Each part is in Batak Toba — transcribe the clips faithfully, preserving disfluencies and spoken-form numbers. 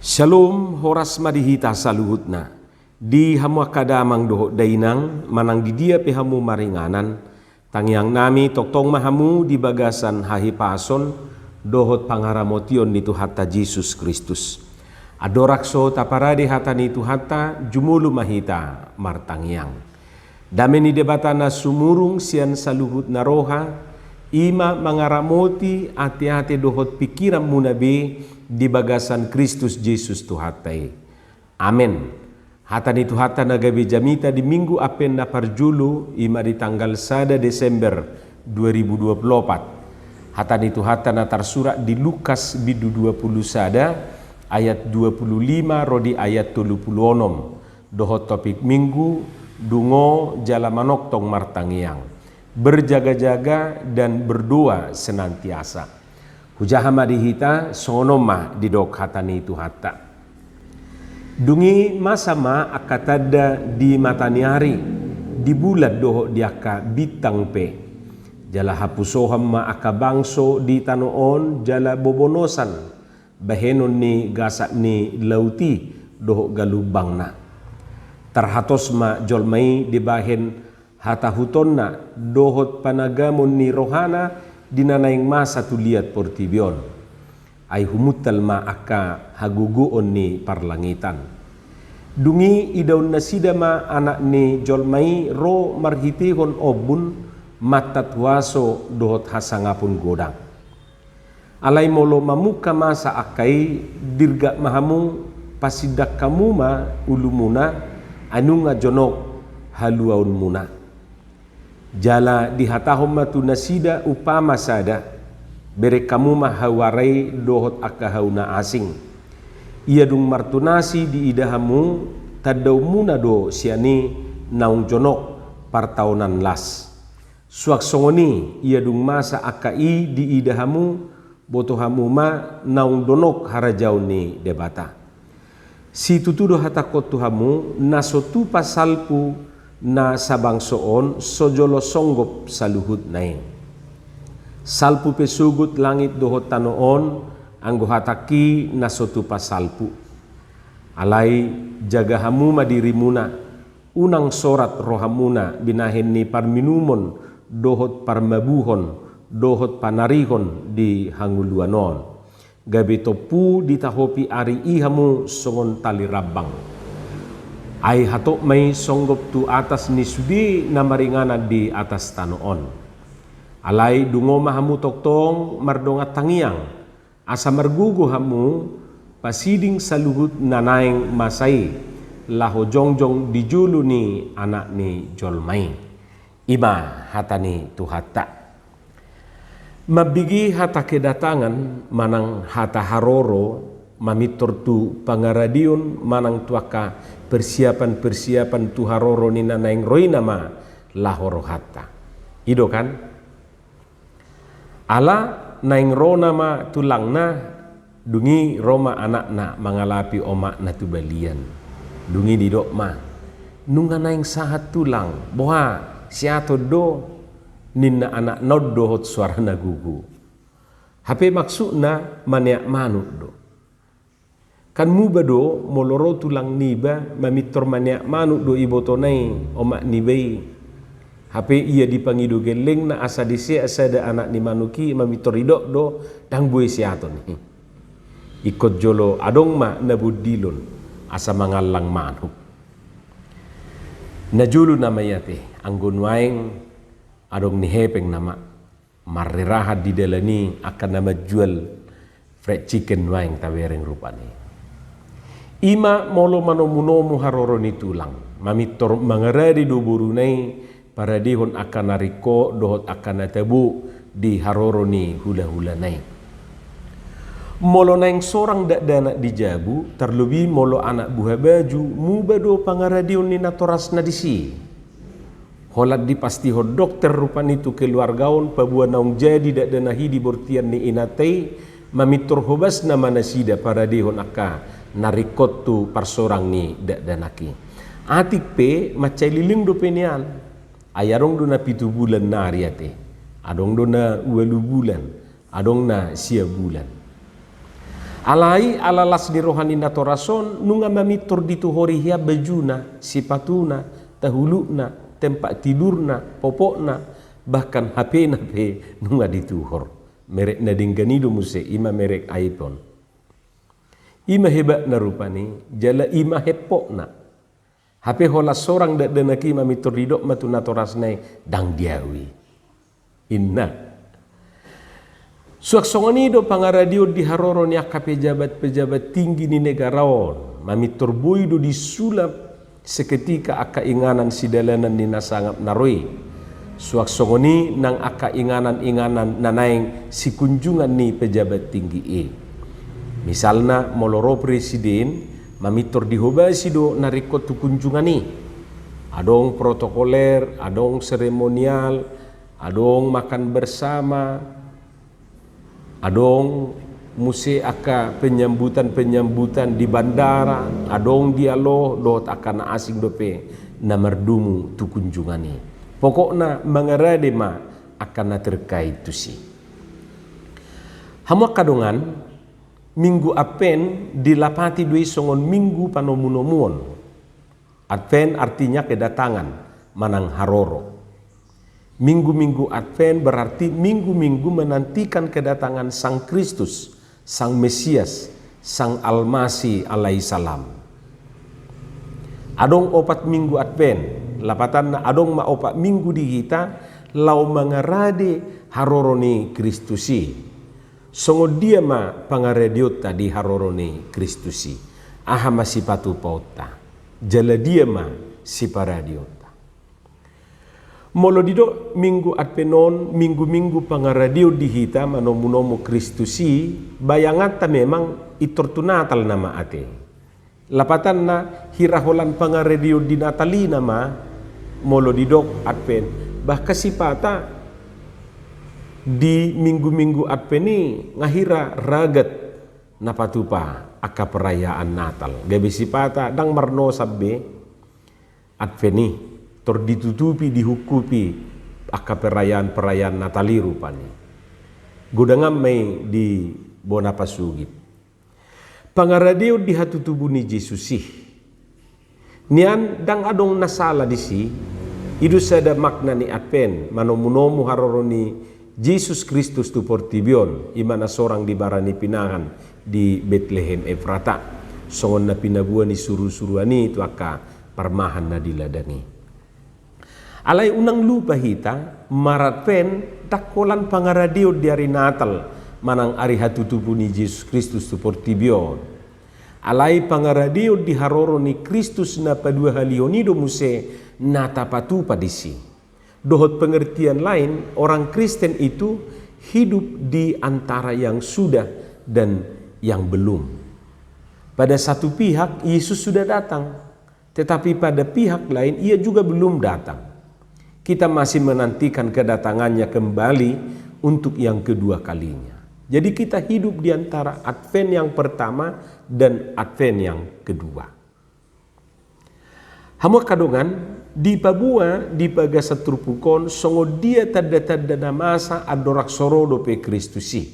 Syalom, horas ma di hita saluhutna. Di hamu angka damang dohot dainang, manang di dia pe hamu maringanan, tangiang nami tongtong ma hamu di bagasan hahipason dohot pangaramotion ni Tuhanta Jesus Kristus. Andorang so taparade hata ni Tuhanta, jumolo ma hita martangiang. Dame ni Debata na sumurung sian saluhut na roha, i ma mangaramoti ateate dohot pingkiranmuna be di bagasan Kristus Jesus Tuhanta i. Amen. Hata ni Tuhanta na gabe jamita di Minggu Advent na parjolo, i ma di tanggal sada Desember dua ribu dua puluh opat. Hata ni Tuhanta na tarsurat di Lukas bindu dua puluh sada ayat dua puluh lima ro di ayat tolu puluh onom. Dohot topik Minggu, dungo jala manongtong martangiang, berjaga-jaga dan berdoa senantiasa. Hujaha ma di hita, songon on ma didok hata ni Tuhanta. Dung i masa ma angka tanda di mata ni ari, di bulan dohot di angka bintang pe. Jala hapusohon ma angka bangso di tano on jala bobonosan bahenon ni gasak ni laut i dohot galumbangna. Tarhatos ma jolma i dibahen hatahutonna dohot panagamon ni rohana di na naeng masa tu liat portibi on. Ai humuntal ma angka hagogoon ni parlangitan. Dung i idaon nasida ma Anak ni jolma i ro marhitehon ombun, mantat huaso dohot hasangapon godang. Alai molo mamungka masa angka i, dirgak ma hamu, pasindang hamu ma ulumuna, ai nunga jonok haluaonmuna. Jala dihatahon ma tu nasida umpama sada: Bereng hamu ma hau ara i dohot angka hau na asing. Ia dung martonasi diida hamu, tandaonmuna do sian i naung jonok partaonan las. Suang songon i, ia dung masa angka i diida hamu, boto hamu ma naung donok harajaon ni Debata. Situtu do hatangkon tu hamu, na so tupa salpu na sabangso on, so jolo songgop saluhutna i. Salpu pe sogot langit dohot tano on, anggo hatangki na so tupa salpu. Alai jaga hamu ma dirimuna, unang sorat rohamuna binahen ni parminumon dohot parmabuhon dohot panarihon di hangoluan on. Gabe tompu ditahopi ari i hamu songon tali rambang. Ai hatop ma i songgop tu atas ni sude na maringanan di atas tano on. Alai dungo ma hamu tongtong mardongan tangiang, asa margogo hamu pasiding saluhut na naeng masa i, laho jongjong di jolo ni Anak ni jolma i. I ma hata ni Tuhanta. Mambege hata kedatangan manang hata haroro mamintor tu pangaradeon manang tu angka persiapan-persiapan tu haroro ni na naeng ro i nama laho rohanta. I do kan? Ala naeng ro nama tulangna, dung i ro ma anakna mangalapi omakna tu balian. Dung i didok ma: Nunga naeng sahat tulang, boha, siaton do, ninna anakna on dohot suara na gogo. Hape maksudna maneak manuk do. Kan muba do, molo ro tulang niba, mamintor maneak manuk do ibotona i omak niba i. Hape ia dipangido gellengna asa diseat sada anak ni manuk i, mamintor didok do, ndang boi siaton i. Ingkon jolo adong ma na bondilon asa mangallang manuk. Na jolo nama i ate, anggo nuaeng adong ni hepeng nama. Marrerahan di dalan i angka na manjual fried chicken nuaeng tabereng rupani. I ma molo manomunomu haroro ni tulang, mamintor mangarade do boruna i paradehon angka na ringkot dohot angka na tabo di haroro ni hulahulana i. Molo naeng sorang dakdanak di jabu, tarlobi molo anak buhabaju, muba do pangaradeon ni natorasna disi. Holan dipastihon dokter rupani tu keluarga on paboa naung jadi dakdanak i di bortian ni inanta i, mamintor hobasna ma nasida paradehon angka na ringkot tu parsorang ni dakdanak i. Atik pe mansai leleng dope nian. Ai adong do na pitu bulan nari ate, adong do na ualu bulan, adong na sia bulan. Alai ala las ni roha ni natoras on, nunga mamintor dituhori hian bajuna, sipatuna, tahulukna, tempat tidurna, popokna, bahkan H P-na pe nunga dituhor. Merek na denggan i do muse, i ma merek iPhone. I ma hebatna rupani, jala i ma hempokna. Hape holan sorang dakdanak i mamintor didok ma tu natorasna i, ndang di ahu i, inna. Suang songon i do pangaradeon di haroro ni angka pejabat-pejabat tinggi ni negara on, mamintor boi do disulap seketika angka inganan sidalanan ni na sangap na ro i. Suang songon i nang angka inganan-inganan na naeng sikunjungan ni pejabat tinggi i. Misalna, molo ro presiden, mamintor dihobasi do na ringkot tu kunjungan i. Adong protokoler, adong seremonial, adong makan bersama, adong muse angka penyambutan-penyambutan di bandara, adong dialog dohot angka na asing dope na mardomu tu kunjungan i. Pokokna mangarade ma angka na terkait tusi. Hamu angka dongan, Minggu Advent dilapati do i songon minggu panomunomuon. Advent artinya kedatangan, manang haroro. Minggu-minggu Advent berarti minggu-minggu menantikan kedatangan Sang Kristus, Sang Mesias, Sang Almasih alaihissalam. Adong opat minggu Advent, lapatanna adong ma opat minggu di hita laho mangarade haroro ni Kristus i. Songon dia ma pangaradeonta di haroro ni Kristus i? Aha ma sipatupaonta? Jala dia ma siparadeonta? Molo didok minggu Advent on, minggu-minggu pangaradeon di hita manomunomu Kristus i, bayanganta memang pintor tu Natal nama ate. Lapatanna hira holan pangaradeon di Natal i nama molo didok Advent. Bahkan sipata di minggu-minggu Advent i nga hira ragat na patupa angka perayaan Natal. Gabe sipata ndang marnosan be Advent i, tor ditutupi, dihungkupi angka perayaan-perayaan Natal i rupani. Godang ma i di bona pasugit. Pangaradeon di hatutubu ni Jesus i. Nian ndang adong na sala disi, i do sada makna ni Advent, manomunomu haroro ni Jesus Kristus tu portibi on, i ma na sorang di bara ni pinahan di Betlehem Efrata, songon na pinaboa ni surusuruan i tu angka parmahan na di ladang i. Alai unang lupa hita, maradvent ndang holan pangaradeon di ari Natal manang ari hatutubu ni Jesus Kristus tu portibi on. Alai pangaradeon di haroro ni Kristus na paduahalihon i do muse na tapatupa disi. Dohot pengertian lain, orang Kristen itu hidup di antara yang sudah dan yang belum. Pada satu pihak, Yesus sudah datang. Tetapi pada pihak lain, ia juga belum datang. Kita masih menantikan kedatangannya kembali untuk yang kedua kalinya. Jadi kita hidup di antara Advent yang pertama dan Advent yang kedua. Hamu angka dongan, dipaboa di bagasan turpuk on songon dia tanda-tanda na masa andorang so ro dope Kristus i.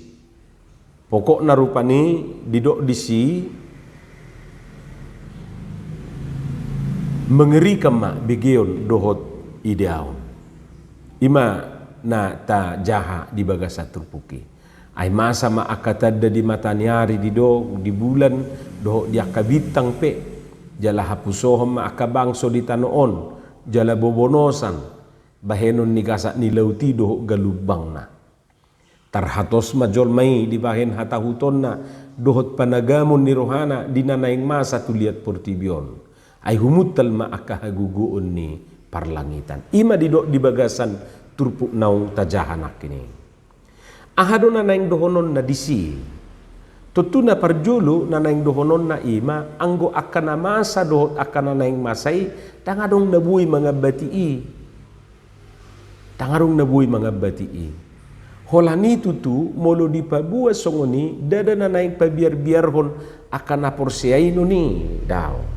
Pokokna rupani didok disi, mengerikan ma begeon dohot ideaon. I ma na tajaha di bagasan turpuk i. Ai masa ma angka tanda di mataniari didok, di bulan, dohot di angka bintang pe, jala hapusohon ma angka bangso di tano on, jala bobonosan, bahenon ni gasak ni laut i dohot galumbangna. Tarhatos ma jolma i dibahen hatahutonna dohot panagamon ni rohana di na naeng masa tu liat portibi on. Ai humuntal ma angka hagogoon ni parlangitan. I ma didok di bagasan turpuk naung tajaha nangkin i. Aha do na naeng dohononna disi? Tontu na parjolo na naeng dohononna i ma anggo angka na masa dohot angka na naeng masa i, ndang adong na boi mangambati i. Ndang adong na boi mangambati i. Holan i tutu molo dipaboa songon i, ndada na naeng pabiarbiarhon angka na porsea i non i, daong.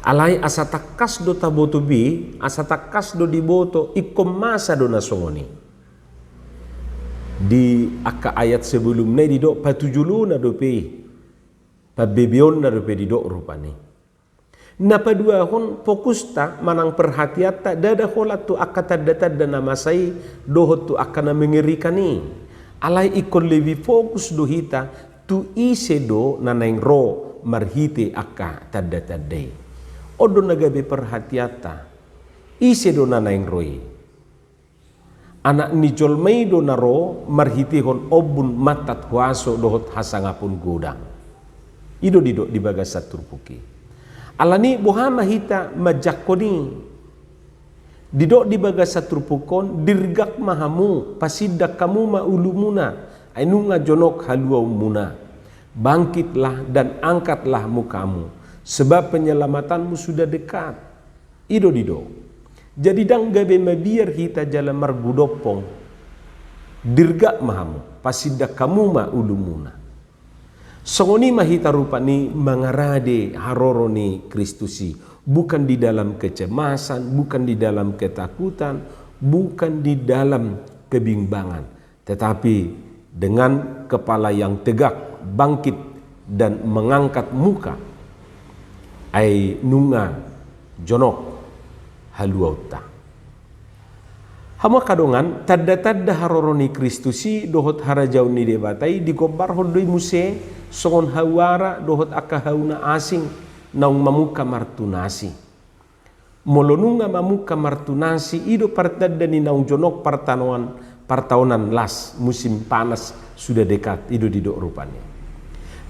Alai asa tangkas do taboto be, asa tangkas do diboto, ingkon masa do na songon i. Di angka ayat sebelumna i didok patujolona dope i, pambebeonna dope didok rupani. Na paduahon fokusta manang perhatianta ndada holan tu angka tanda-tanda na masa i dohot tu angka na mengerikan i. Alai ingkon lebih fokus do hita tu ise do na naeng ro marhite angka tanda-tanda i. On do na gabe perhatianta. Ise do na naeng ro i? Anak ni jolma i do na ro marhitehon ombun, mantat, huaso dohot hasangapon godang. I do didok di bagasan turpuk i. Alani boha ma hita manjangkon i? Didok di bagasan turpuk on, dirgak ma hamu, pasindak hamu ma ulumuna, ai nunga jonok haluaonmuna. Bangkitlah dan angkatlah mukamu, sebab penyelamatanmu sudah dekat. I do didok. Jadi ndang gabe mabiar hita jala margudompong. Dirgak ma hamu, pasindak hamu ma ulumuna. Songon i ma hita rupani mangarade haroro ni Kristus i, bukan di dalam kecemasan, bukan di dalam ketakutan, bukan di dalam kebimbangan. Tetapi dengan kepala yang tegak, bangkit, dan mengangkat muka, ai nunga jonok haluaonta. Hamu angka dongan, tanda-tanda haroro ni Kristus i dohot harajaon ni Debata i digombarhon do i muse songon hau ara dohot angka hau na asing naung mamungka martunas i. Molo nunga mamungka martunas i, i do partanda ni naung jonok partaonan, partaonan las, musim panas sudah dekat, i do didok rupani.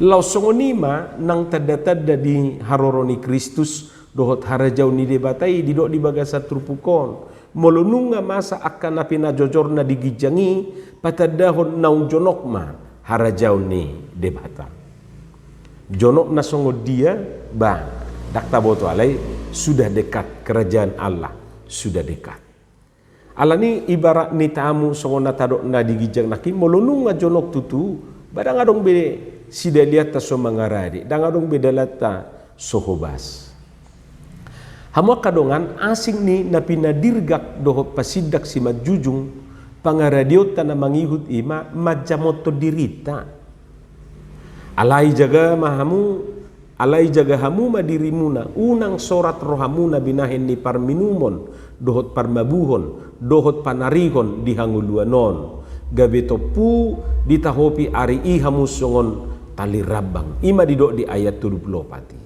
Laos songon i ma nang tanda-tanda di haroro ni Kristus dohot harajaon ni Debata i didok di bagasan turpuk on. Molo nunga masa angka na pinajojorna di ginjang i, patandahon naung jonok ma harajaon ni Debata. Jonok na songon dia? Ba, ndang taboto, alai sudah dekat, kerajaan Allah sudah dekat. Alani ibarat ni tamu songon na tadok na di ginjang nangkin, molo nunga jonok tutu, ba ndang adong be sidalianta so mangarade, ndang adong be dalanta so hobas. Hamu angka dongan, asing ni na pinadirgak dohot pasindak simanjujung, pangaradeonta na mangihut i ma manjamothon dirinta. Alai jaga ma hamu, alai jaga hamu ma dirimuna, unang sorat rohamuna binahen ni parminumon, dohot parmabuhon, dohot panarihon di hangoluan on. Gabe tompu ditahopi ari i hamu songon tali rambang. I ma didok di ayat tolu pulu opat i.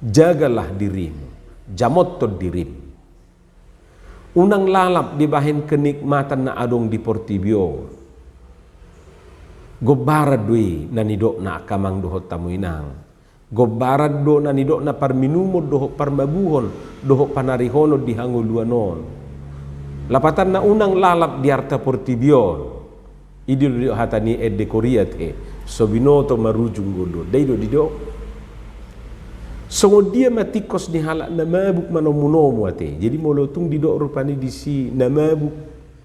Jagalah dirimu, jamothon dirim. Unang lalap dibahen kenikmatan na adong di portibi on. Gombaran do i na nidokna angka amang dohot hamu inang. Gombaran do na nidokna parminumon dohot parmabuhon, dohot panarihonon di hangoluan on. Lapatanna unang lalap di arta portibi on. I do didok hata ni ende Korea te, so binoto marujung ngolu on. Ndai do didok. Songon dia ma tingkos ni halak na mabuk manomu-nomu ate. Jadi molo tung didok rupani disi na mabuk,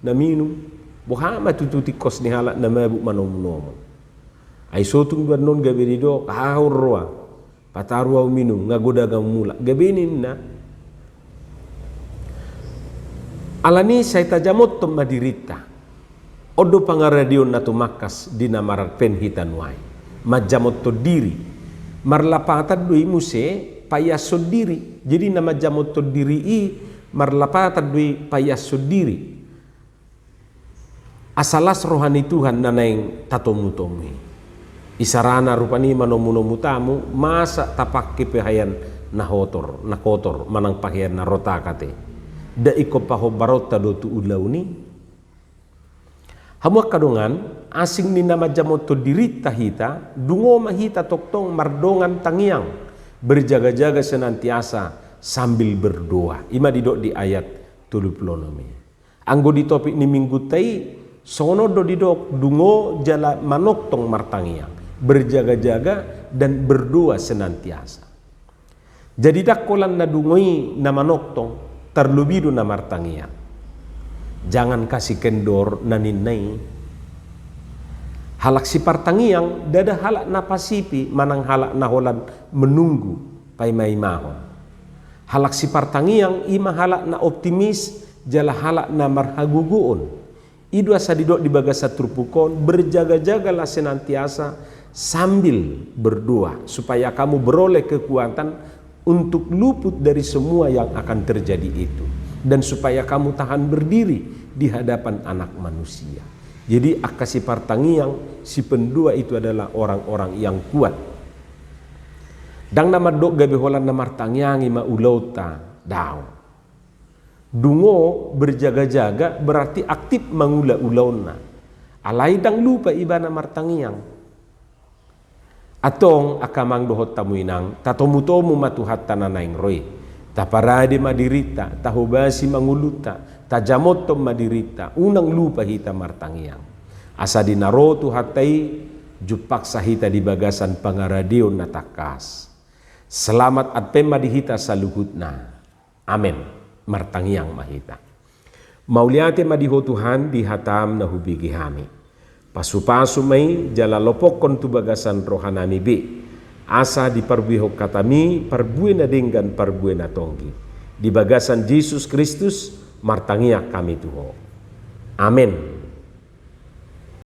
na minum, boha ma tutu tingkos ni halak na mabuk manomu-nomu? Ai so tung do annon gabe didok, aha huroha? Pataru ahu minum, nga godang ahu mulak. Gabe ninna. Alani sai tajamothon ma dirinta. On do pangaradeon na tumangkas di na marpen hita nuaeng. Manjamothon diri. Marlapatan do i muse paiashon diri. Jadi na manjamothon diri i marlapatan do i paiashon diri. Asa las roha ni Tuhan na naeng tatomu-tomu i. Isarana rupani manomu-nomu tamu, masa tapangke pahean na hotor, na kotor, manang pahean na rotak ate? Nda ingkon pahombaronta do tu ulaon i? Hamu angka dongan, asing ni na manjamothon dirinta hita, dungo ma hita tongtong mardongan tangiang, berjaga-jaga senantiasa sambil berdoa. I ma didok di ayat tolu pulu onom i. Anggo di topik ni minggunta i, songon on do didok, dungo jala manongtong martangiang, berjaga-jaga dan berdoa senantiasa. Jadi ndang holan na dungo i na manongtong, tarlobi do na martangiang. Jangan kasih kendor na ninna i. Halak sipartangiang ndada halak na pasif i manang halak na holan menunggu, paima-imahon. Halak sipartangiang i ma halak na optimis jala halak na marhagogoon. I do asa didok di bagasan turpuk on, berjaga-jagalah senantiasa sambil berdoa, supaya kamu beroleh kekuatan untuk luput dari semua yang akan terjadi itu, dan supaya kamu tahan berdiri di hadapan Anak Manusia. Jadi, angka sipartangiang, sipendoa itu adalah orang-orang yang kuat. Ndang na mandok gabe holan na martangiang i ma ulaonta, daong. Dungo berjaga-jaga berarti aktif mangula ulaonna. Alai ndang lupa ibana martangiang. Antong angka amang dohot hamu inang, tatomu-tomu ma Tuhanta na naeng ro i. Taparade ma dirinta, tahobasi ma ngolunta, tajamothon ma dirinta, unang lupa hita martangiang. Asa di na ro Tuhanta i, jumpangsa hita di bagasan pangaradeon na tangkas. Selamat Advent ma di hita saluhutna. Amen. Martangiang ma hita. Mauliate ma di Ho Tuhan di hataM na hubege hami. Pasu-pasu ma i jala lopokkon tu bagasan rohanami be, asa diparbuehon hataMi parbue na denggan, parbue na tonggi. Di bagasan Jesus Kristus martangiang hami tu Ho. Amen.